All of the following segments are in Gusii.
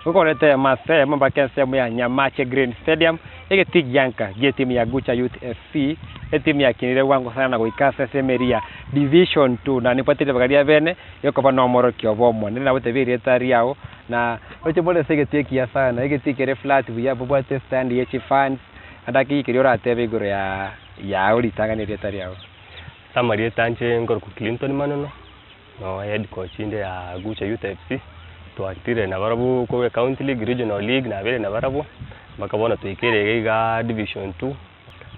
Gokorete eyemo ase eyemo mpaka ensemo ya Nyamache Green Stadium, egetii gianka gi'etimu ya Gucha Youth FC, etimu yakinire bwango sana na goika ase ensemo eria ya Division Two, na nibwate ribaga ria bene riokoba nomorokia obo omonene. Nagotebia erieta riao, na oche more ase egetii ekiya sana, egetii kere flat buya, bobwate estand ye chifans, naende ake keria oratebe igoro ya yao ritang'ani erieta riao. Ase amarieta inche nkorokwa Clinton Manono. Noo head coach inde ya Gucha Youth FC, twatire nabarabwo korwa ecounty league, regional league nabeire nabarabwo, mpaka bono twaikire iga igaa division two,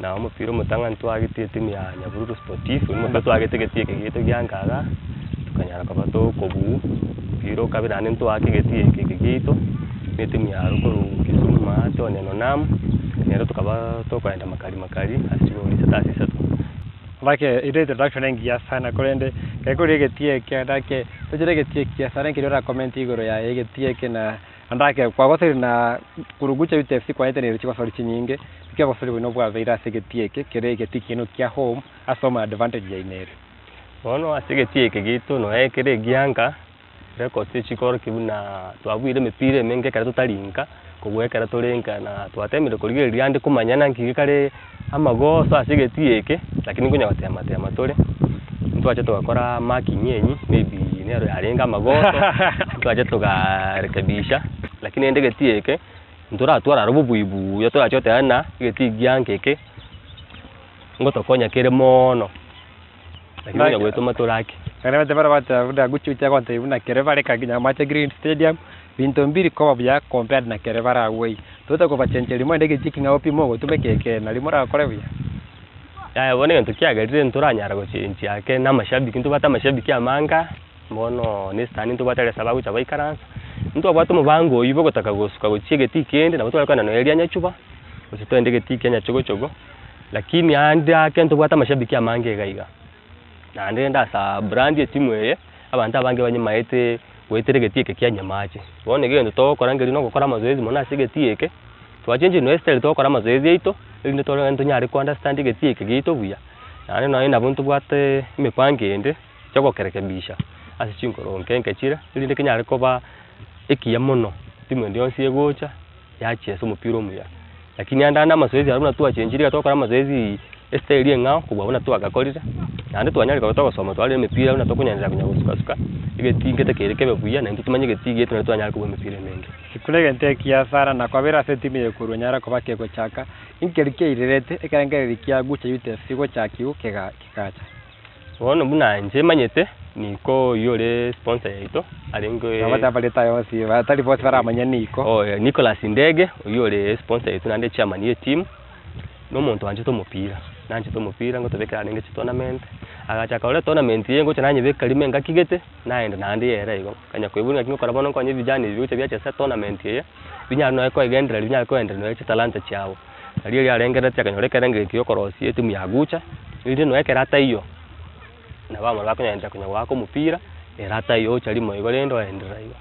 na omopira omotang'ani twagetie etimu ya Nyabururu Sportif, oywo omopira twagete egetii eke giaito gia nka igaa, tokanyara koba tokobuu, mpira okabere naende ntwaaka egetii eke eke giaito, na etimu yaru korwa Kisumu maate Oneno Nam, nero tokaba tokoenda makari makari ase chigori isato ase isato. Gaki ere introduction engiya sana korende ekero kore egetii eke gaki tochire egetii ekiya sana ekeri ora comment igoro yaye egetii eke na naende ake kwagosire na korwa Gucha Youth FC kwaeteneire chigosori chinyinge, naki obosori bwaino bwabeire ase egetii eke kere egetii kiaino kia home ase oma advantage yaino ere. Bono ase egetii eke giaito nonya ekere egianka. Records echi chikorokia buna twabuire emepira emenge ekero totari nka, kobua ekero tore nka na twatemire korigereria ande komanyana nki gekare amagoso ase egetii eke, lakini nkonya gotema tema tore, ntwacha togakora marking enyia maybe nero yarenge amagoso, ntwacha togarekebisha, lakini rende egetii eke, ntoratware aro bobui buya torache goteba ng'a egetii gianka eke, ngotokonya kere moono. Lakini onye goetoma torake. Ekero abanto bare goteba buna Gucci gochia gontebia buna kere bare kagina amache Green Stadium, binto mbiri koba buya compared na kere bare agwo eywo. Togocha kobachencheria moende egetii king'ao pi mogotumeka eke nario morakore buya. Yaya bono egento kiagerire ntoranyara gochenchia ake na amashabiki, ntobwate amashabiki amange aa, bono na esitani ntobwate aria ase bagocha baikaransa, ntwabwate omobango oywo bogotaka gosuka gochia egetii kende nabo tware kogenda nonya ria Nyachuba, gose togende egetii kia Nyachogochogo. Lakini ande ake ntobwate amashabiki amange iga iga, naende rende asa brand etimu eye, abanto abange banyemaete goetera egetii eke kia Nyamache. Bono egento togokora nkeri na ogokora amazoezi mono ase egetii eke, twachenchiri nonya estyle togokora amazoezi aito, erinde tore tonyare ko understand egetii eke giaito buya. Naende nonye nabo ntobwate emepango ende, ya ogokerekebisha ase chinkoro nke nke chire, erinde kenyare koba ekiya mono, timu ende yonsi egocha. Yachiesa omopira omuya, lakini ande ande amazoezi aria buna twachenchirie iga twakora amazoezi estyle eng'ao kobua buna twagakorire, naende twanyarire koba togosoma twarora emepira buna tokonyenderea konya gosuka suka, egetii ngete kere kebe buya naintwe tomanye egetii giaito naende twanyare kobua emepira emenge. Ekero egento ekiya sana na kwabera ase etimu eye korwa nyara koba kegochaka, inki kiairerete ekerengererio kia Gucha Youth FC gochakigwa kega kegacha. Bono buna inche manyete, Niko oyio ore sponsor yaito, arenge Nabo tabarete aye onsi, batari bonsi baramanye Niko. Oh, Nicholas Ndege, oyio ore sponsor yaito naende chairman ye team, na omonto oanchete omopira, nanchete omopira ngotobekera arenge chitournament, agacha akarora etournament eye ngocha nanyebeka rimo engaki gete, naenda naende yera igo. Nkanya koigwa ng'aki ngokora bono nkonye ebijana ebi bigocha biachesa etournament eye, binyare nonya koegendereria binyare koendereria nonya chitalanta chiabo. Nario erio arengereti akanyora ekerengerio kia okorosia etimu ya Gucha, erinde nonya ekero ataiyo, nabo abamura bakonyarete konya goaka omopira, ere ataiyo ocha rimo igo rende oenderera igo.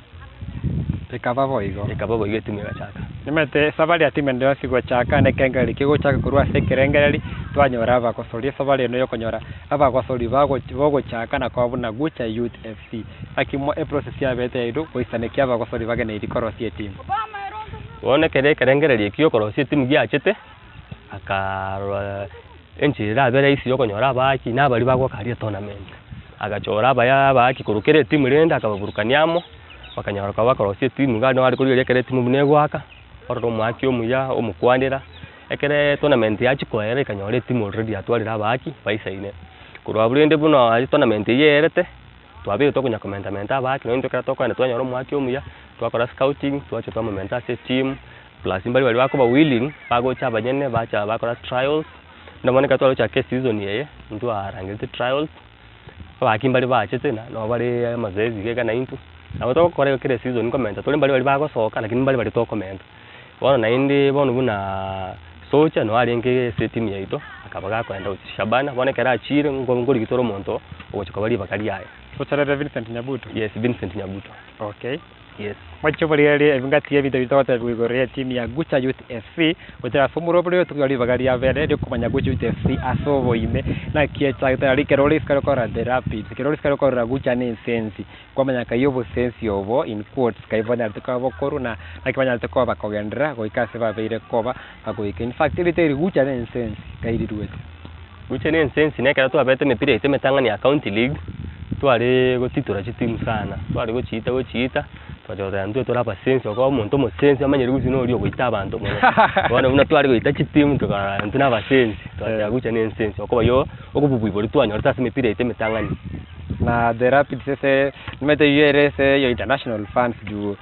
Ekaba boigo. Ekaba boigo etimu egachaka. Nimanyete esabari ya timu ende yonsi gochaka na ekerengererio kegochaka korwa ase ekerengereri, twanyora abagosori esabari eno yokonyora abagosori bagochi bogochaka na koba buna Gucha Youth FC. Naki mo eprocess yabete yaito goisanekia abagosori bageneirie korosia etimu. Bono ekero ekerengererio ekio giokorosia etimu giachete, akarora enchera erabe rahisi yokonyora abaaki na abaria bagoaka aria etournament. Agachora abaya abaaki korwa kera etimu rende akababurukania amo, bakanyora koba bakorosia etimu iga nabo are korigereria ekero etimu buna egoaka, orore omoaki omuya omokwanera, ekere etournament yachia koera ekanyora etimu already yatwarire abaaki baisaine. Korwa abwo rende buna etournament eywo yaerete. Twabeire tokonya komenta menta abaaki nonya intwe ekero tokogenda twanyora omoaki omuya, twakora scouting, twacha twamomenta ase etimu, plus mbari baria bakoba willing, bagocha abanyene bacha bakora trials, buna bono ekero twagochaka eseason eye, ntwarangereti trials, abaaki mbare bachete na nabo bare amazoezi iga iga naintwe, nabo togokora igo kera eseason nkomenta tore mbare baria bagosoka lakini mbare baria tokomenta. Bono naende bono buna Socha noo arenge ase etimu yaito, akaba gakoenda gochia Shabana, bono ekero achiire nko nkorigia tore omonto ogochia koba ribaga riaye. Socha rere Vincent Nyabuto? Yes, Vincent Nyabuto. Okay. Yes. Mochie borigererie ebingati ebinto ebi togotebigwa igoro y'etimu ya Gucha Youth FC, gochia ase omorwobori oyo tokonyora ribaga ria bere riokomanya Gucha Youth FC ase oboime. Naki echagete aria ekero ore isiko aria okorora The Rapids, ekero ore isiko aria okorora Gucha na ensensi, kwamanya kai obosensi obo in quotes kai banyarete koba bokorwa na naki banyarete koba bakogenderera goika ase babeire koba bagoika. In fact erite eri Gucha na ensensi kai riruete. Gucha na ensensi na ekero twabete emepira yaito emetang'ani ya county league, tware gotitora chitimu sana, tware gochiita gochiita, twacha goteba intwe tore abasensi okoba omonto omosensi amanyire gose noria ogoita abanto mono. Bono buna tware goita chitimu tokarora intwe na abasensi, twateba gucha na ensensi okoba yo obobui boria twanyorete ase emepira yaito emetang'ani. Na The Rapids ase nimanyete eyio ere ase your international fans juu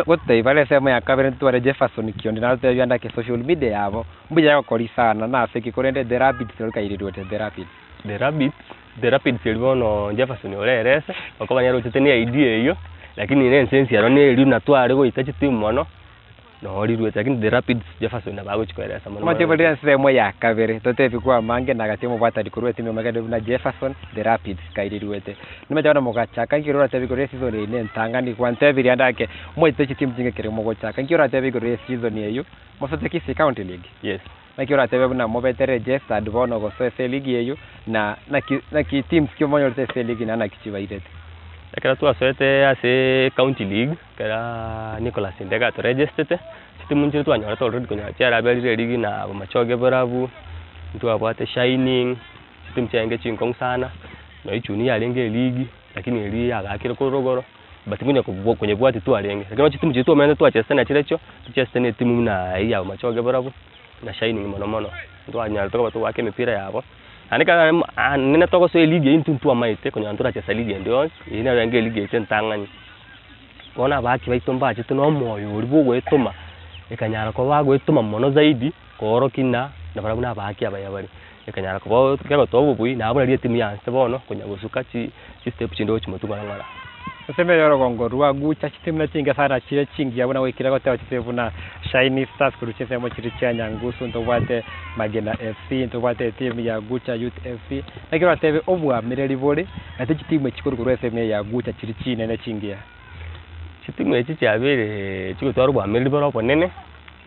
gotebia bare ensemo ya kabere ntware Jefferson Kiondi natotebia ande ake social media yabo. Mbuya gokori sana nase ki korende The Rapids noro kairirwete The Rapids. The Rapids, The Rapids eria bono Jefferson orere ase, okoba nere ochete ne idea eyio, lakini ne ense ensiaro neri buna tware goita chitimu mono, noo riruete lakini The Rapids Jefferson nabo agochi koeresa mono Omanyete mono. bari ensemo ya kabere totebi kwa amange na gati omobwatani korwa etimu omogende buna Jefferson The Rapids kairirwete. Nimanyete bono mogachaka nki oratebi igoro ye season eye ne entang'ani gwantebirie ande ake moite chitimu chinge ekero mogochaka nki oratebi igoro ye season eyio Mosote Kisii County League. Yes. Naki oratebe buna mobete registered bono gosoa ase eligi eyio, na naki naki teams ki omonyorete ase eligi na naki chibairete? Ekero twasoete ase county league, ekero Nicholas Ndege atoregestete, chitimu nchire twanyorete already konya chiaraberire eligi na Bomachoge Borabu, ntwabwate Shining, chitimu chiarenge chinkong'u sana, nonya Ichuni yarenge eligi, lakini eria yagakire korwa rogoro. But konya kobua konyebwatia twarenge, lakini oche chitimu chiria twamenyete twachesete nachirochio, tochesete na etimu buna eyio ya Bomachoge barabwo, na Shining mono mono, ntwanyarete koba togoaka emepira yabo, naende ekero nene togosoa eligi eyio intwe ntwamaete konyora ntorachesa ligi ende yonsi, eyio nero yarenge eligi yaito entang'ani. Bono abaaki baito mbachete na omoyo oria bwa ogoetoma, ekanyara koba bagoetoma mono zaidi, koorokia ng'a nabarabwo na abaaki abaya bare. Ekanyara koba kegotoa obobui, nabo nario etimu yaanchete bono konya gosuka chi chistep chinde gochia motwe ng'ora ng'ora. Ensemo eye y'orogongo rwa Gucha chitimu ne chinge sana chire chingiya buna goikera goteba chitimu buna Shine Stars korwa chinsemo chiria chia Nyangusu, ntobwate Magena FC, ntobwate etimu ya Gucha Youth FC. Naki oratebe obwamereri bore ase chitimu echi korwa korwa ensemo eye ya Gucha chiri chinene chingiya. Chitimu echi chiabeire chigotwara obwamereri bore obonene,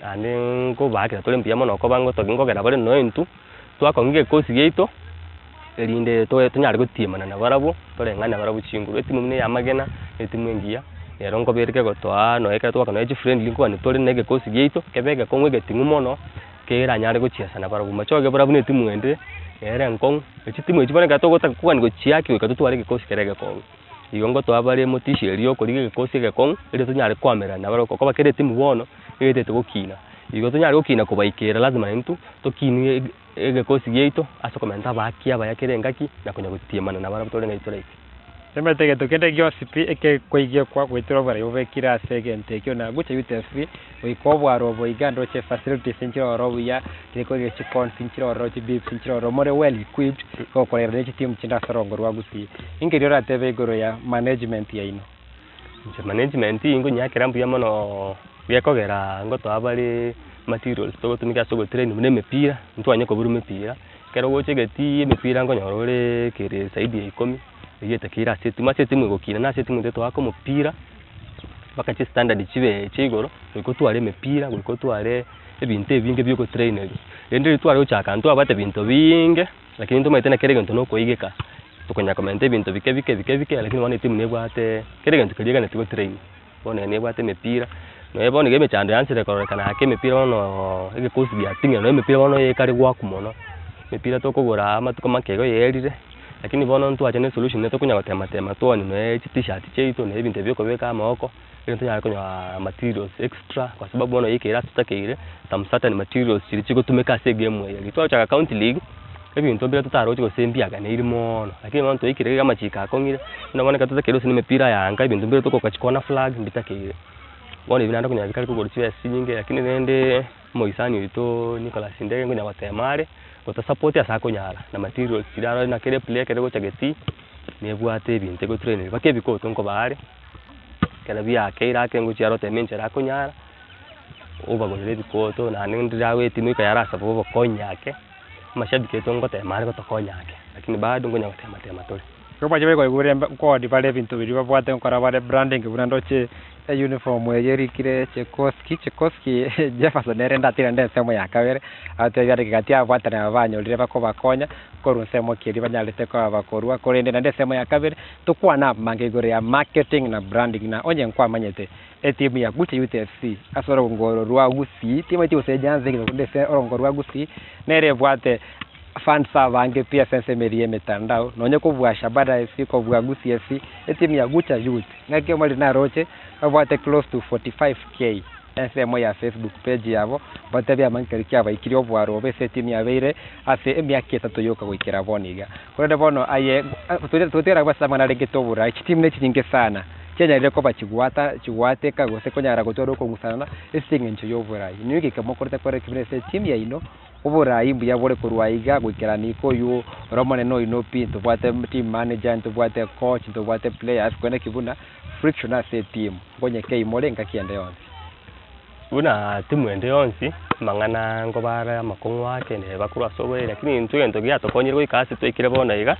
naende nkobaakera tore mbuya mono koba ngotoki nkogera bare nonya intwe, twakong'ia egekosi giaito, erinde toe tonyare gotiemana nabarabwo, toreng'ane nabarabwo chinguru. Etimu buna eya amagena, na etimu engiya, ero nkobere kegotoa nonya ekero togokora nonya chifriendly nkogania tore na egekosi giaito, kebe egekong'u egeting'u mono, keranyare gochiesa nabarabwo. Machoge barabwo na etimu ende, nere enkong'u, chitimu echi bono ekero togotaka kogania gochiaki goika totware egekosi kere egekong'u. Igo ngotoa bare emotisha eria y'okorigia egekosi egekong'u, erio tonyare koamererania nabarabwo okoba kera etimu bono, nigo etagete gokina. Igo tonyare gokina kobaikera lazima naintwe, tokinie ege egekosi giaito ase okomenta abaaki abaya kera engaki, na konya gotiemana nabarabwo tore ng'ai toraike. Omanyete egento kende gionsi pi ekekoigekwa goetera oborai bobekire ase egento ekio na gocha Youth FC, goika obwaro obo iga ndoche facilities nchire ororo buya, gekoiga chicones nchire ororo, chibibs nchire ororo, more well equipped gokorera ne chitimu chinde ase orongo rwa Gusii. Inki riria oratebe igoro ya management yaino? Inche management nkonyeakera mbuya monooo, gekogera ngotoa bare materials togotumeka ase ogotrain buna emepira, ntwanye koburwa emepira, ekero ogocha egetii emepira nkonyora ore kere zaidi ya ikomi, eywo etakeire ase etimu, ase etimu egokina na ase etimu intwe togoaka omopira, mpaka chistandard chibe chia igoro, goika otware emepira, goika otware ebinto ebinge bia ogotraineria. Rende riria tware gochaka ntwabwate binto biinge, lakini ntomaete na kera egento na okoigeka, tokonyara komenta ebinto bike bike bike bike, lakini bono etimu nebwate kera egento keria eganetie gotrain. Bono eye nebwate emepira, nonya bono iga emechando yaanchire kororekana ake emepira bono egekosi giating'ire nonya emepira bono ekare goakwa mono, emepira tokogora amatuko make igo yaerire, lakini bono ntwacha na esolution eye tokonya gotema tema twane nonya chitishati chiaito na ebinto ebi biokobeka amagoko, ekero tonyare konyora materials extra kwa sababu bono yaikeire ase totakeire, some certain materials chiria chigotumeka ase egame eye. Riria twagochaka county league, ebinto mbire totaroche gose mbiaganeiri moono, lakini bono twaikire iga amachiko akong'ire, buna bono ekero totakeire gose na emepira ya nka ebinto mbire togoka chikona flag mbitakeire. Bono ebi naende okonyora bikare kogorwa chibesa chinyinge lakini rende omoisani oito Nicholas Ndege nkonya gotema are, gotosupport ase akonyara na materials chiria arore naki ere player ekero egocha getii, nebwate ebinto egotraineri mpaka ebikoto nkobaa are, ekero biakeire ake ngochia are otema enchera akonyara, obagorera ebikoto naende ndire agoetia goika yarasaba obokonyi ake, amashabiki aito ngotema are gotokonya ake, lakini bado nkonya gotema tema tore. Igo mwanche baigwa nkodi bare ebinto biria babwate nkora bare branding buna ndoche Eyuniform eye erikire Chekoski, Chekoski Jefferson nere ndatire naende ensemo ya kabere, agatebia are gati ababwatani aba banyorire bakobakonya, korwa ensemo ki eria banyarete koba bakorwa, korende naende ensemo ya kabere, tokwane amange igoro ya marketing na branding na onye nkwamanyete etimu ya Gucha Youth FC ase orogongo oro rwa Gusii, timanyeti gose Nyanza egento korende ase orogongo rwa Gusii, nere ebwate fans abange pi ase ensemo eria ya emetandao, nonye kobua Shabana FC, kobua Gusii FC, etimu ya Gucha Youth. Ng'aki omoriri naroche, babwate close to 45K ensemo ya Facebook page yabo, batebie amang'ana keria kiabaikirie obwaro obo ase etimu yabeire ase emiaka etato yoka goikera bono iga. Korende bono aye totigara ase amang'ana arengete oborai, chitimu ne chinyinge sana, chianyarire koba chigwata chigwateka gose konyara gotwara okong'usanana ase eng'encho ya oborai. Inwe egeka mokorete kore ki buna ase etimu yaino, Oborai mbuya bore korwa aiga goikera niiko oywo ore omonene oino pi, ntobwate team manager, ntobwate coach, ntobwate players, korende ki buna friction ase etimu, nkonye keimore engaki ende yonsi. Buna timu ende yonsi, amang'ana nkoba are amakong'u ake neba korwa ase oboiri, lakini intwe egento giatokonyire goika ase twaikire bono iga,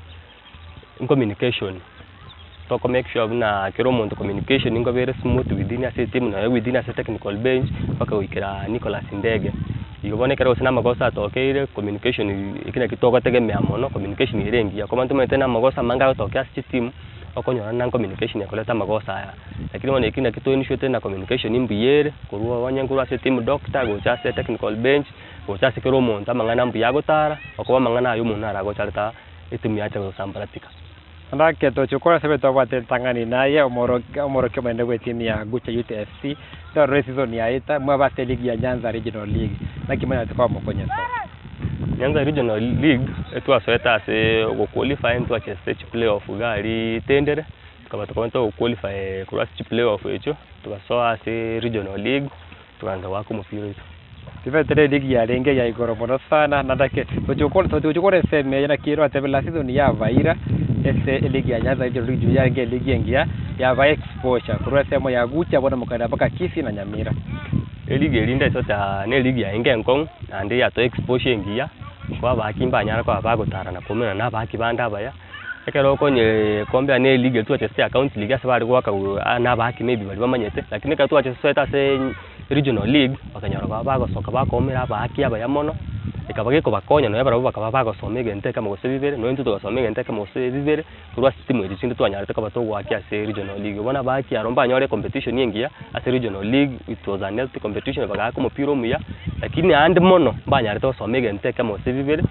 communication, toko make sure buna kera omonto communication nigo ere smooth within ase etimu nonya within ase technical bench mpaka goikera Nicholas Ndege. Igo bono ekero gose na amagoso atokeire communication eki naki togotegemea mono communication ere engiya. Ko abanto omanyete na amagoso amange agotokea ase chitimu, okonyora na communication ekoreta amagoso aya. Lakini bono eki naki toensurete na communication mbuya ere, korwa onye nkorwa ase team doctor gocha ase technical bench, gocha ase kera omonto amang'ana mbuya agotara, okoba amang'ana aya omonto naro agocha areta. Etimu yacha gosambaratika. Ndake tochia gokora ase twabwate entang'ani naye omorokia omorokia omonene bw'etimu ya Gucha Youth FC, torore eseason yaeta mwaba ase eligi ya Nyanza Regional League, naki monyarete koba mokonyesoa? Nyanza Regional League etwasoete ase ogoqualify ntwachesete chiplayoff iga aria Tendere, tukaba tokaba togoqualify korwa ase chiplayoff echio, tugasoa ase regional league. Togaanza goaka omopira oito. Tibetire eligi yarenge ya igoro mono sana, naende ake togochia gokora esemi eye naki twatebire last season yabaira ase eligi ya Nyanza Regional League yarenge eligi engiya yaba exposure korwa ensemo ya Gucha bono mokaenda mpaka Kisii na Nyamira. Eligi eria ndaisote aa na eligi yaenge enkong'u naende yatoa exposure engiya, kwa abaaki mbanyara koba bagotara na koumerana na abaaki bande abaya. Ekero okonye compare na eligi eria twachesete ya county league ase bare goaka na abaaki maybe baria bamanyete, lakini ekero twachesete ase regional league, bakanyora baba bagosoka bakoumera abaaki abaya mono, ekaba gekobakonya nonye barabwo bakaba bagosoma egento ekemo gose bibere, nonye intwe togasoma egento ekemo gose bibere, korwa ase chitimu echi chinde twanyarete koba togoakia ase regional league. Bono abaaki aro mbanyore ecompetition engiya ase regional league, it was an healthy competition bagaaka omopira omuya, lakini naende mono mbanyarete gosoma egento ekemo gose bibere.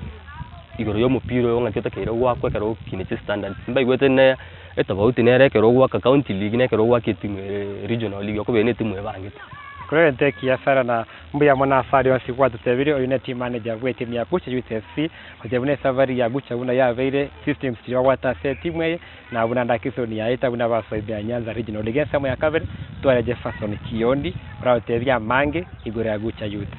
Igoro y'omopira oyo ng'aki otakeire goakwa ekero ogokinia chistandards, mbaigwete ne etofauti nere ekero ogoaka county league na ekero ogoaka etimu ere regional league okobera na etimu ebangete. Korende ekiya sana na mbuya mono ase aria onsi gwatotebirie, oyio ne team manager bw'etimu ya Gucha Youth FC, goteba buna esafari ya Gucha buna yabeire, systems chiria babwate ase etimu eye, na buna Ndakison yaeta buna basoa ime ya Nyanza Regional League ensemo ya kabere, tware Jefferson Kiondi oragotebie amange igoro ya Gucha Youth.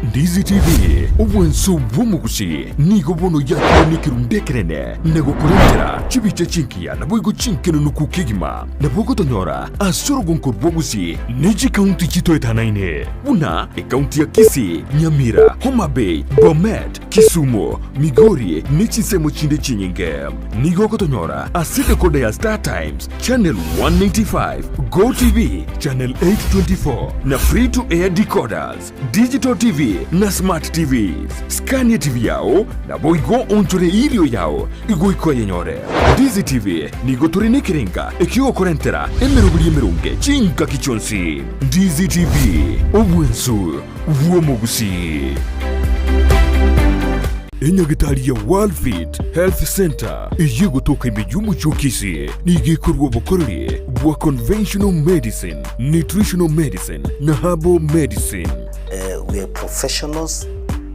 Ndizi TV, obwanso bw'omogusi, nigo bono yakire nekerundu ekenene na gokorentera chibicha chingiya naboigo chinkenenuku kegima. Nabo ogotonyora ase orogonko rw'obosie ne chikaunti chitoetanaine buna ekaunti ya Kisii, Nyamira, Homa Bay, Bomet, Kisumu, Migori ne chinsemo chinde chinyinge. Nigo ogotonyora ase decoder ya Star Times, Channel 195, Go TV, Channel 824 na Free to Air decoders, Digital TV na Smart TVs. Skania TV yao naboigo onchore erio yao igoika oyenyore. Ndizi TV nigo tore nekerenga ekiogokorentera emeroberi emeronge chingaki chionsi. Ndizi TV, obwensu bw'omogusii. Enyagitari ya Worldfit Health Centre eyio egotoka ime y'omochie o Kisii nigo ekorua obokoreri bwa conventional medicine, nutritional medicine na herbal medicine. We are professionals,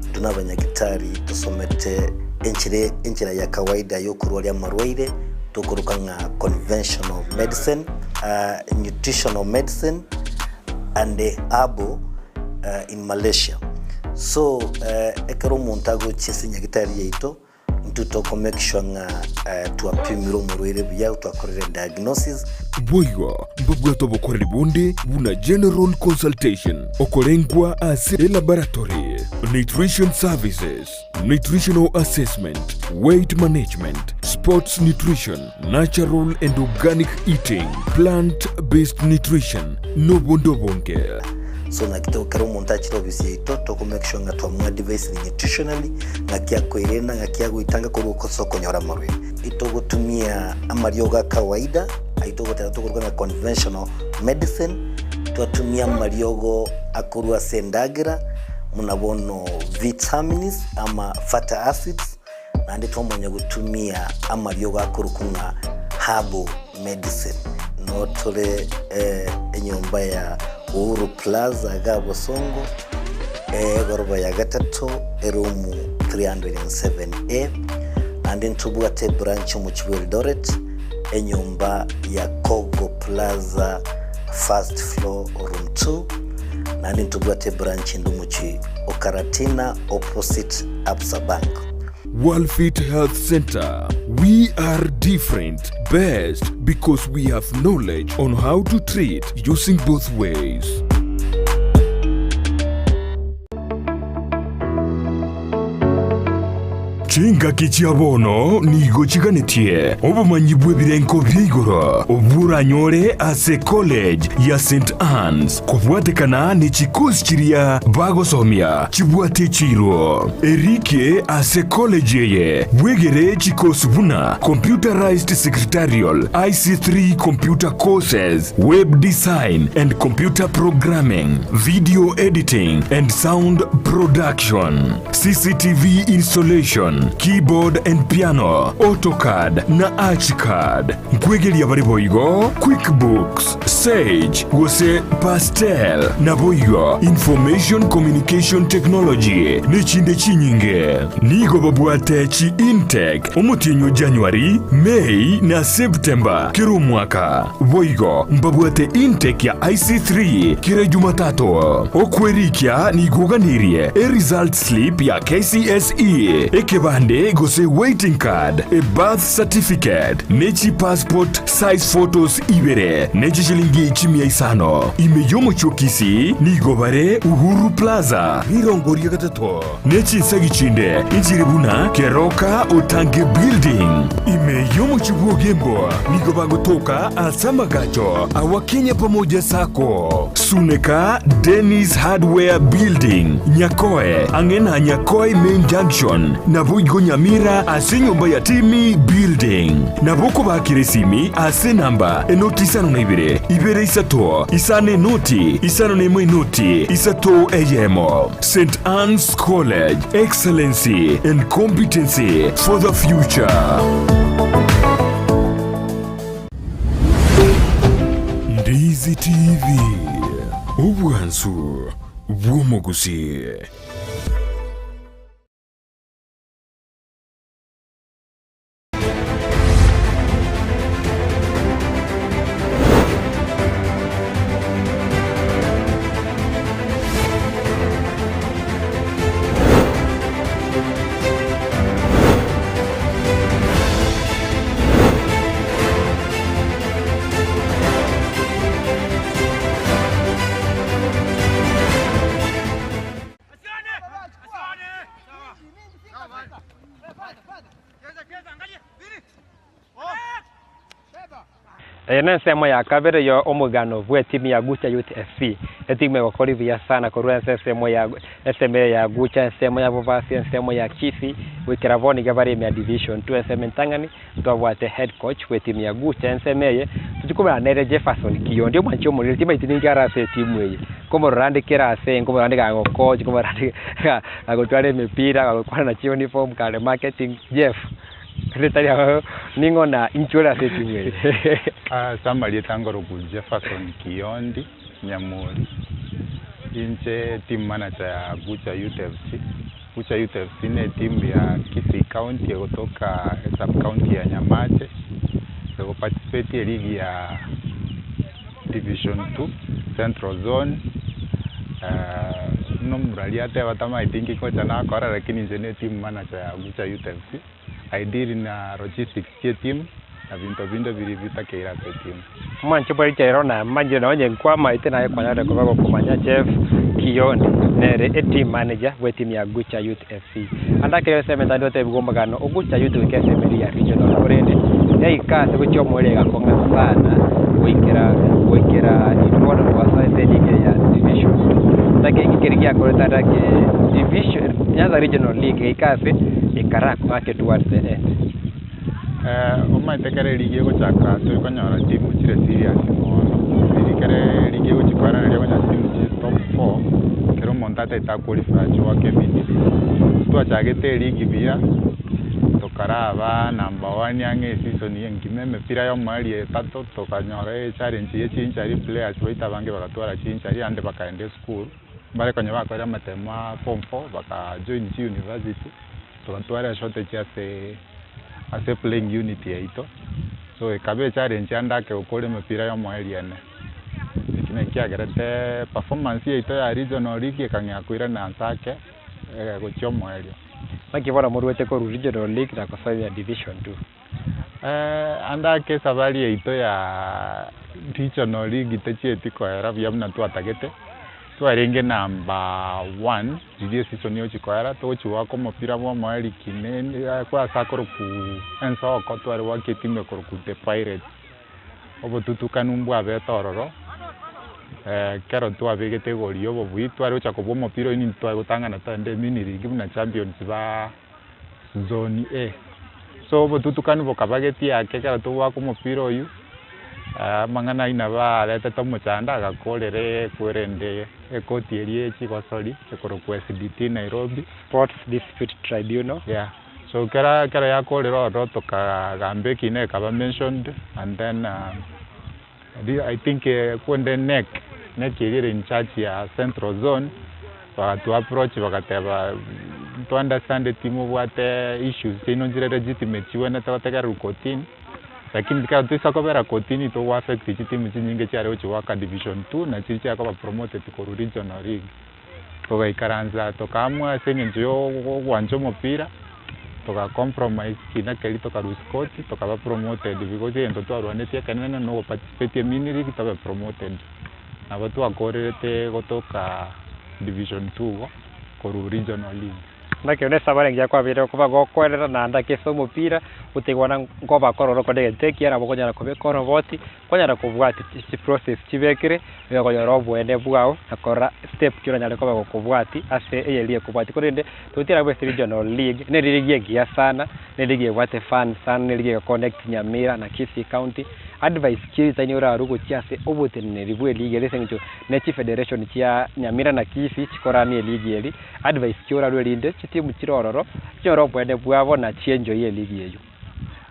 intwe nabanyagitari tosomete enchera enchera ya kawaida yokorwaria amarwaire tokoroka ng'a conventional medicine, nutritional medicine and herbal in Malaysia. So ekero omonto agochia ase enyagitari yaito. Intwe toko make sure ng'a twapimire omorwaire buya, twakorire diagnosis. Boigo mbabwate obokoreri bonde buna general consultation, okorengwa ase elaboratory, nutrition services, nutritional assessment, weight management, sports nutrition, natural and organic eating, plant based nutrition, nobonde obonge. So naki to ekero omonto achire ofisi yaito toko make sure ng'a twamoadvisire nutritionally ng'aki akoerenda ng'aki agoitanga korwa ase okonyora amarwaire. Itogotumia amariogo a kawaida ayio togoteba tokoruga ng'a conventional medicine, twatumia amariogo akorwa ase endagera buna bono vitamins ama fatty acids, naende twamanya gotumia amariogo akorokwa ng'a herbal medicine. Noo tore enyomba ya Uhuru Plaza iga Bosongo, egoroba ya gatato, eroom 307A, naende ntobwate ebranch omochie bwa Eldoret, enyomba ya Kogo Plaza first floor room 2, naende ntobwate ebranch ende omochie o Karatina opposite Absa Bank. Worldfit Health Centre, We are different, best because we have knowledge on how to treat using both ways. Chingaki chia bono nigo chiganetie obomanyi bw'ebirengo bia igoro obwo oranyore ase College ya St Anne's kobwatekana ne chikosi chiria bagosomia chibwate chiiro. Erike ase college eye bwegere chikosi buna Computerized Secretarial, IC3 Computer Courses, Web Design and Computer Programming, Video Editing and Sound Production, CCTV Installation, Keyboard and Piano, AutoCAD na ArchiCAD. Nkwegeria bare boigo QuickBooks, Sage, gose Pastel, naboigo Information Communication Technology, nechinde chinyinge. Nigo babwate chi intake omotienyi o January, May na September kera omwaka. Boigo mbabwate intake ya IC3 kera Jumatatu. Okwerikia nigo oganirie e result slip ya KCSE, ekebande gose waiting card, e birth certificate, ne chi passport size photos ibere, ne chishilingi chimia isano. Ime y'omochie o Kisii nigo bare Uhuru Plaza, rirongo ria gatato, ne chinsegi chinde inchire buna Keroka Otange Building. Ime y'omochie bw'Ogembo nigo bagotoka ase amagacho awa Kenya Pamoja Sacco, Suneka Dennis Hardware Building, Nyakoe, ang'e na Nyakoe Main Junction, naboigo Nyamira ase enyomba ya Timmy Building. Nabo okobakera esimi ase enamba enoti isano na ibere, ibere isato, isano enoti, isano na emo enoti, isato eyemo. St Anne's College, excellency and competency for the future. Ndizi TV, obwansu bw'omogusii. Eye nensemo ya kabere yo omogano bw'etimu ya Gucha Youth FC, etimu egokora buya sana korwa ense ensemo ya ensemo eye ya Gucha, ensemo ya Bobasi, ensemo ya Kisii, goikera bono iga bare ime ya Division Two ensemo entang'ani, ntwabwate head coach bw'etimu ya Gucha ensemo eye, tochia komanya nere Jefferson Kiondi omwanchi omoriri timaeti ninki are ase etimu eye, nkomorora ande kera ase, nkomorora ande kagocoach, nkomorora ande kagotwara emepira, kagokwana na chiuniform, kare marketing, Jeff. Ritari ao ning'o na inche ore ase etimu eye? Ase amarieta ngoroku Jefferson Kiondi Nyamori, inche team manager ya Gucha Youth FC. Gucha Youth FC ne etimu ya Kisii County egotoka esub county ya Nyamache, ego participate eligi ya Division 2 Central Zone, buna omorwari ateba tamaeti inki ngocha nakora lakini inche ne team manager ya Gucha Youth FC. I deal na logistics chia etimu, na binto binde biria bitakeire ase etimu. Omwanche bwa richa ero namanyire na onye nkwamaete naye kwanyarire koba gokomanya Jeff Kioni nere eteam manager bw'etimu ya Gucha Youth FC. Ande akere ase emesa ande otebigwe omogano o Gucha Youth goika ase emeri ya regional korende yaika ase gochia omoerio egakong'a sana goikera goikera intwe bono twasoa ase eligi ya division two. Naki eki keria giakorete ande ake division Nyanza Regional League egaika ase ekarakong'a ake towards the end. Omanyete ekero eligi egochaka tori konyora timu chire serious mono, riria ekero eligi egochia koera nario okonyora chitimu chire top four, ekero omonto atagete a qualify achie goaka emini league. Twachagete eligi buya, tokaraba number one ang'e eseason engima emepira ya omoerio etato tokanyora echallenge ya chinchari players baito abange bagatwara chinchari ande bakaenda esukuru, mbare konya bakorire amatemo a form four baka join chiuniversity. Togatwara eshortage ase ase playing unit yaito, so ekaba echallenge ande ake gokora emepira ya omoerio ene. Eki naki kiagerete performance yaito ya regional league ekang'ea koirana nse ake gochia omoerio. Naki bono moruete korwa regional league na kosoa division two? Ande ake esabari yaito ya regional league techieti koera buya buna twatagete, twarenge number one riria eseason egochi koera, togochi goaka omopira bwa omoerio kinene ase akorokwa ensoko tware goaka etimu ekorokwa the pirates. Obotutukanu mbwabete ororo, ekero twabegete igoro ya obobui, tware gocha kobua omopira oyio nintwe tware gotang'ana togende emini league buna champions ba Zone A. So obotutukanu bokabagetia ake ekero togoaka omopira oyio, amang'ana ayio nabo aretete omochando agakorera ekwerende ekoti eria ya chigosori ekorokwa SDT Nairobi. Sports Dispute Tribunal. Yeah, so kera ekero yakorire ororo tokagamba ekina ekaba mentioned and then I think kwende NEC, NEC eria ere in charge ya central zone, bagato approach bagateba to understand timobwate issues chiaino nchire legitimate chibwenerete gotegererwa kotini, lakini ekero toisa kobera kotini togo affect chitimu chinyinge chiare gochia goaka division two na chiria chiakoba promoted korwa regional league. Togaikaransa tokaamua ase eng'encho ya ogwancha omopira, toga compromise kina keria toka lose koti, tokaba promoted because egento twarwanetie ekenene na ogo participate emini league tobe promoted. Nabo twakorerete gotoka division two igo, korwa regional league. Naki onde esabari engiya kwabeire okoba gokoerera naende ake ase omopira, gotaigwana nkoba kororo kore egento ekiya nabo okonyara kobeka oroboti, kwanyara kobwatia chiprocess chibekire, onya konyora oboene bwao na korora step ki oranyare koba gokobwatia ase eyeri ekobwatia. Korende totiga nabo ase regional league, ne eligi engiya sana, ne eligi ebwate fans sana, ne eligi egoconnect Nyamira na Kisii county, advice ki ritang'ani orarwe gochia ase oboteneneri bwa eligi ere ase eng'encho ne chifederation chia Nyamira na Kisii chikoranie eligi eri. Advice ki orarue erinde chitimu chire ororo chinyore oboene bwabo na chienjoy eligi eyio?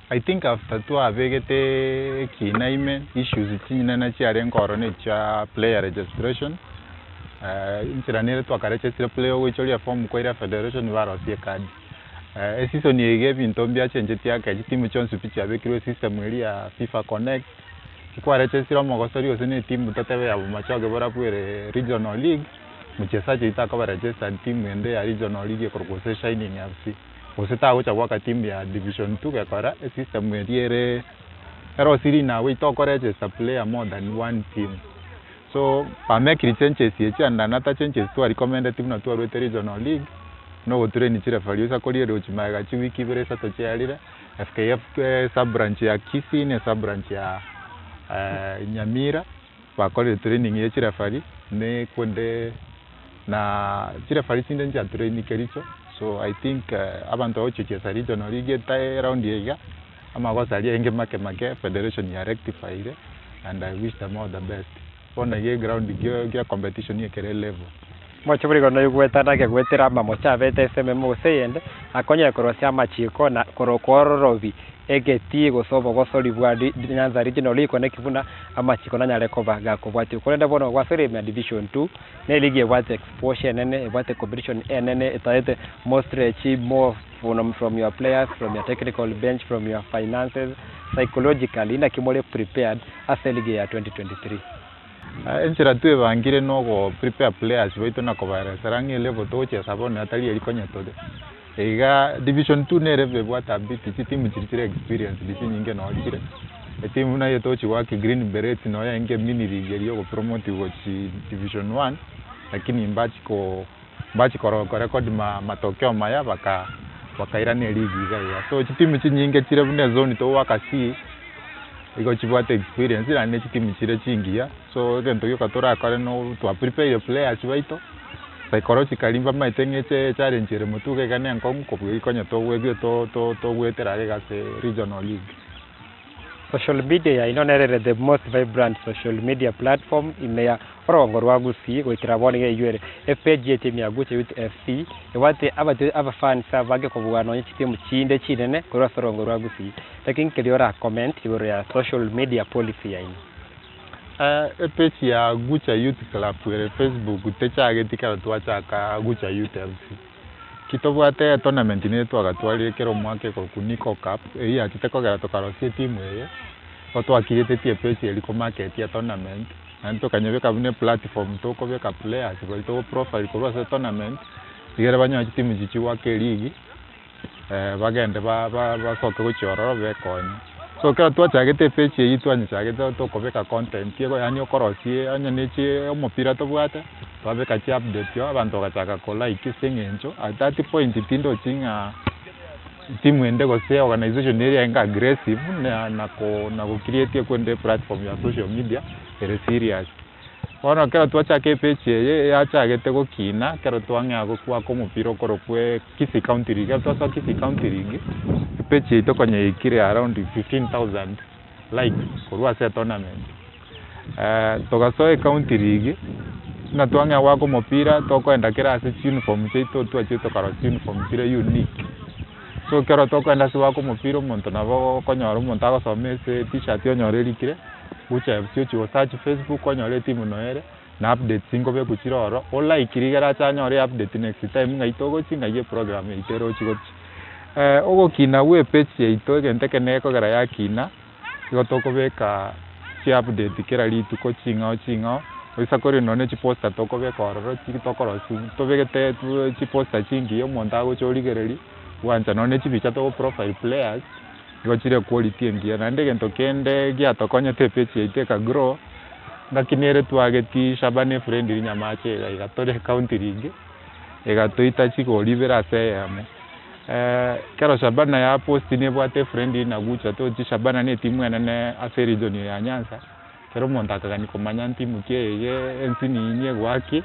I think after twabegete ekina ime, issues chinyinene chiarenge ororo na echia player registration, enchera nere twakaregistire player ogoichoria eform kwaira federation barosie ecard. Eseason eye iga ebinto mbiachengetie ake, chitimu chionsi pi chiabekirwe esystem eria ya fifa connect, Tikwaregesire omogosori gose na etimu totebe ya Bomachoge barabwo ere regional league, mchezaji oito akoba registered timu ende ya regional league ekorokwa gose Shining FC, gose tagocha goaka timu ya division two gekora esystem eria ere erosiri nawe itokoregister player more than one team. So bamekire changes echi and another changes twarecommendeti buna twarwete regional league, na ogotrain chireferee ase korigereria gochia magega chiwiki ibere isato chiarire. FKF sub branch ya Kisii na sub branch ya Nyamira bakorire training ye chireferee ne ekwende na chireferee chinde nchiatraini Kericho so I think abanto bagochia gochiesa regional league etae round eye iga amagoso aria arenge make make federation ya rectifyire and I wish them all the best. Bono iga eground gia competition ekere level. Moche bore igoro noigwete nake goetera amamocho abete ase ememo gose eyende, akonyare korosia amachiko na korokwa ororobi egetii gose obogosori bwa Nyanza Regional League naki buna amachiko nanyare koba gakobwatiwa. Korende bono gwasoire ime ya Division Two, ne eligi ebwate exposure enene, ebwate competition enene etaete more stretch, more from your players, from your technical bench, from your finances, psychologically naki more prepared ase eligi ya 2023. Enchera twebangire na ogo prepare players baito na kobaeresera ng'a elevel togochesa bono atari eri konya tore. Iga division two nere ebwate a bit chitimu chiria chire experienced chinyinge noo chire, etimu buna eye tochi goaka green berets noo yarenge mini league eria yogopromotiwa gochi division one, lakini mbachi ko mbachi koro korekodi ma matokeo maya baka bakairana eligi iga iga. So chitimu chinyinge chire buna ezone togoaka C, igo chibwate experience naende chitimu chire chingiya, so egento gioka torakore no twaprepare players baito. Psychologically mbamaete ng'a eche echallenge ere motwe iga iga na enkong'u kobua eywo konya togwebia to to togwetera iga iga ase regional league. Social media yaino nere ere the most vibrant social media platform ime ya orogongo rwa Gusii goikera bono iga eywo ere epage ye team ya Gucha Youth FC ebwate abate abafans abange kobua nonye chitimu chinde chinene korwa ase orogongo rwa Gusii. Lakini keria ora comment igoro ya social media policy yaino. Epage ya Gucha Youth Club ere Facebook techageti ekero twachaka Gucha Youth FC. Ki tobwate etournament nere twagatwarire kera omwaka ekorokwa Nico Cup, eyio yachete kogera tokarosia etimu eye, igo twacreateti epage eria komarket etournament, naende tokanyebeka buna eplatform tokobeka players baria togoprofile korwa ase etournament, egere banyore chitimu chiria chigoaka eligi. Bagende ba- ba- basoke gochia ororo bekonye. So ekero twachagete epage eyio twanyechagete tokobeka content igo yaani okorosia onye ne chi omopira tobwate, twabeka chi update oo abanto bagachaka ko like ase eng'encho at that point tindochi ng'a timu ende gose organization ere yarenge aggressive na na ko na go create ekwende platform ya social media ere serious. Bono ekero twachaka epage eye, yachagete gokina ekero twang'ea gokwaka omopira okorokwa Kisii County League, ekero twasoa Kisii County League, epage yaito konya yaikire around 15,000 likes korwa ase etournament. Togasoa ecounty league, buna twang'ea goaka omopira, tokoenda kera ase chiuniform chiaito twachire tokarosia chiuniform chire unique. So ekero tokoenda ase goaka omopira omonto nabo okonyora omonto agosoma ase t-shirt onyore erikire, Gucha FC ochie gosearch Facebook onyore etimu noyo ere, na updates nkobekwa chire ororo, o like rigere ache anyore eupdate next time ng'ai togochia ng'ai eprogram yaito erochi gochia. Ogokina bwa epage yaito egento ekenene gekogera yakina, igo tokobeka chiupdate kera rituko ching'ao ching'ao, gose kore nonye na chiposter tokobeka ororo chiri tokorosia tobegete chiposter chingiya omonto agocha origereria, bwancha nonye na chibicha togo profile players. Nigo chire equality engiya, naende egento kende giatokonyete epage yaito eka grow, ngaki nere twageti Shabana efriend rinyamache iga iga tore county league, egatoita chigori ibere ase eyemo. Ekero Shabana ya post nebwate efriendly na Gucha tochi Shabana na etimu enene ase eregion eye ya Nyanza, ekero omonto akagania komanya ntimu ki eye ensinini egoaki,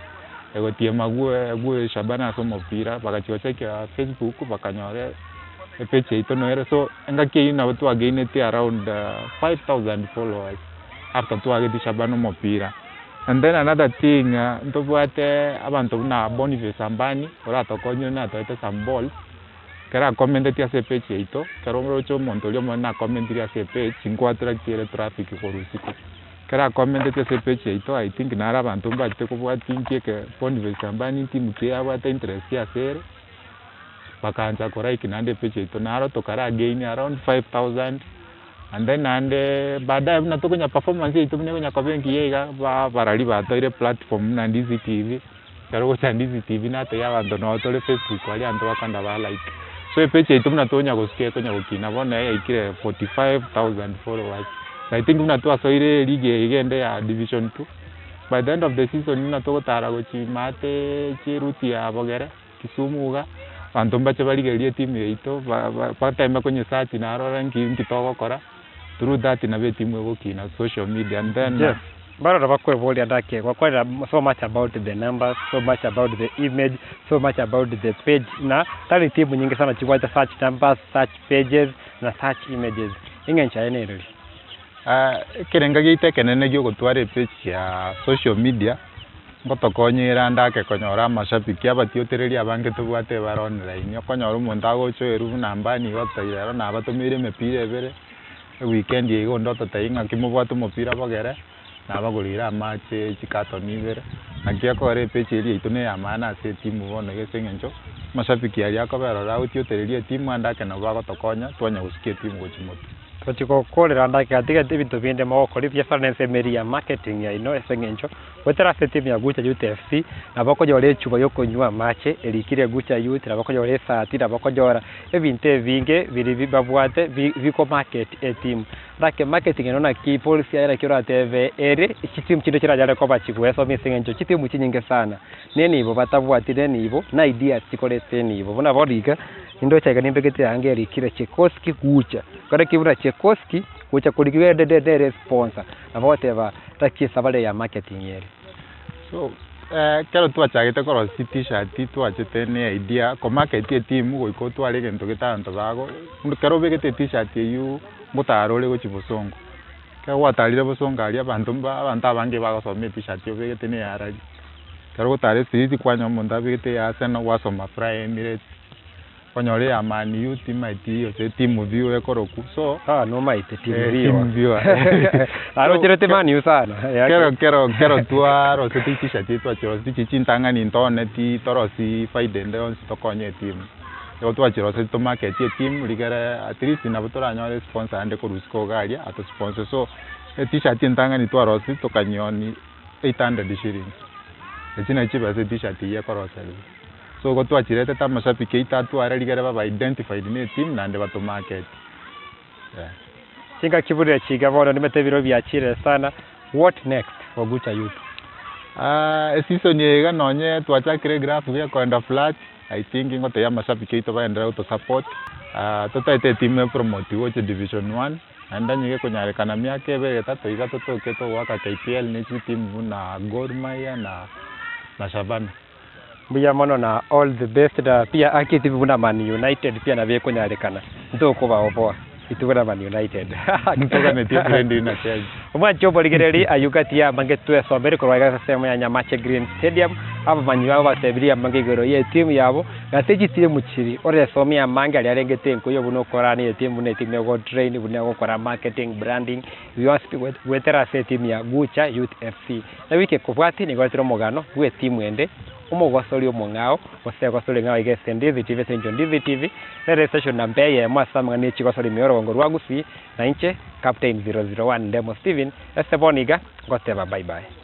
egotiema gwe Shabana ase omopira, bagachia gocheckia Facebook bakanyora. Epage yaito nere so engaki eyio nabo twagainete around 5000 followers after twagete Shabana omopira. And then another thing ntobwate abanto buna Boniface Ambani oratokonye natoete some balls, ekero acommenteti ase epage yaito, ekero oroche omonto oria omonene acommentiri ase epage nkoattracti ere traffic korwa isiko. Ekero acommenteti ase epage yaito I think naro abanto mbachete kobwatia inki eke Boniface Ambani ntimu ki abwate interest ase ere. Bakaancha ko like naende epeji yaito naro tokara gain around 5000 and then naende baadaye buna tokonya performance yaito buna ekonya koba engiya iga ba abarari batoire platform buna Ndizi TV, ekero ogocha Ndizi TV natebia abanto noo tore Facebook aria abanto bakoenda ba like. So epeji yaito buna tonya gosuka ekonya gokina bono yaikire 45,000 followers. I think buna twasoire eligi eye iga ende ya division two, by the end of the season buna togotara gochia maate chiruti ya bogere. Kisumu iga, abanto mbache barigererie etimu yaito ba- ba bateme konyesearch narora nki nki togokora, through that nabo etimu egokina social media and then. Jeff, barora bakweboria ndake gwakwanera so much about the numbers, so much about the image, so much about the page na tari timu nyinge sana chibwate such numbers, such pages na such images. Eng'encho yaye nereri? Ekerenga giaito ekenene giogotwara epage ya social media, ngotokonyera ande ake konyora amashabiki abatiotereri abange tobwate bare online, okonyora omonto agocha oerwa buna mbani iga ototebi rero nabatomeire emepira ebere, eweekend eye iga onde ototebi ng'aki mobwate omopira bogere, nabagoreire amache chicarton ibere, naki ekogera epage eria yaito na eyamaana ase etimu bono iga ase eng'encho, amashabiki aria akobera ororo agotiotereria etimu ande ake nabo bagotokonya twanya gosukia etimu gochia motwe. Tochi gokorera ndakeka tiga ebinto binde mogokora ebiasara na ensemo eria ya marketing yaino ase eng'encho goetera ase etimu ya Gucha Youth FC nabo okonyora echuba yokonywa amache erikire Gucha Youth, nabo okonyora esati, nabo okonyora ebinto ebinge biria babwate biko market etimu. Naki marketing eno naki policy yaye naki oratebe ere chitimu chinde chiranyare koba chigwesomia ase eng'encho chitimu chinyinge sana nenibo batabwati nenibo na ideas chikorete enibo. Buna bono iga nindoche iga nimbegete eanga erikire Chekoski Gucha, kore ki buna Chekoski gocha korigia ere nere sponsor nabo ogoteba naki esabari ya marketing ere. So ekero twachagete korosia chitishati twachete ne idea komarket etimu goika otware egento gete abanto bago ekero obegete etishati eywo. Ngotara ore gochia bosongo, ekero gwatarire bosongo aria abanto mba abanto abange bagosoma etishati obegete na eyarari. Ekero ogotara esiriti kwanyora omonto abegete eya Arsenal gwasoma Fly Emirates, okonyora eya Man U timaeti gose team view ekorokwa so Ah nomaete team eh, viewer. team viewer. Arocherete Man U sana. Kero kero kero twaroseti chitishati echi twachiroseti chiria chintang'ani ntooneti torosie faida ende yonsi tokonye etimu. Nigo twachirosetie tomaketie etimu rigere at least nabo toranyore esponsor ande korwa isiko iga aria atosponsor. So etishati entang'ani twarosetie tokanyioni 800 shillings, echio nachi chibesa etishati eyio ekoroserigwa. So igo twachiretete amashabiki aito atware rigere babe identified na etimu naende batomaketi yeah. Chingaki buna echi iga bono nimete ebiro biachire sana, what next for Gucha Youth? Eseason eye iga nonye twachakire egraph gekoenda flat. I think ngotebia amashabiki aito baenderere gotosupport, totaete etimu epromotiwe gochia division one, naende onye gekonyarekana miaka ebere etato iga totoke togoaka KPL ne chitimu buna Gor Mahia na na Shabana. Mbuya mono na all the best na pia ake etimu buna Man United pia nabo ekonyarekana ntokobaoboa intwe buna Man United. Ntoganetie friendly na Chelsea. Omwanche omorigereria ayio gati y'amange twesomere korwa iga ase ensemo ya Nyamache Green Stadium, abamanyi babo batebirie amange igoro y'etimu yabo, na ase chitimu chiri oresomie amange aria arengete enkoyo buna okorana etimu buna etimu egotrain, buna egokora marketing, branding, bionsi pi goetera ase etimu ya Gucha Youth FC. Na wiki ekobwatia nigo oretire omogano bw'etimu ende, omogosori omong'ao, gose egosori eng'ao iga ase Ndizi TV ase eng'encho Ndizi TV nere estation namba eyemo ase amang'ana ye chigosori ime y'orogongo rwa Gusii, Na inche, Captain 001 Ndemo Stephen, ase bono iga, ngoteba bye bye.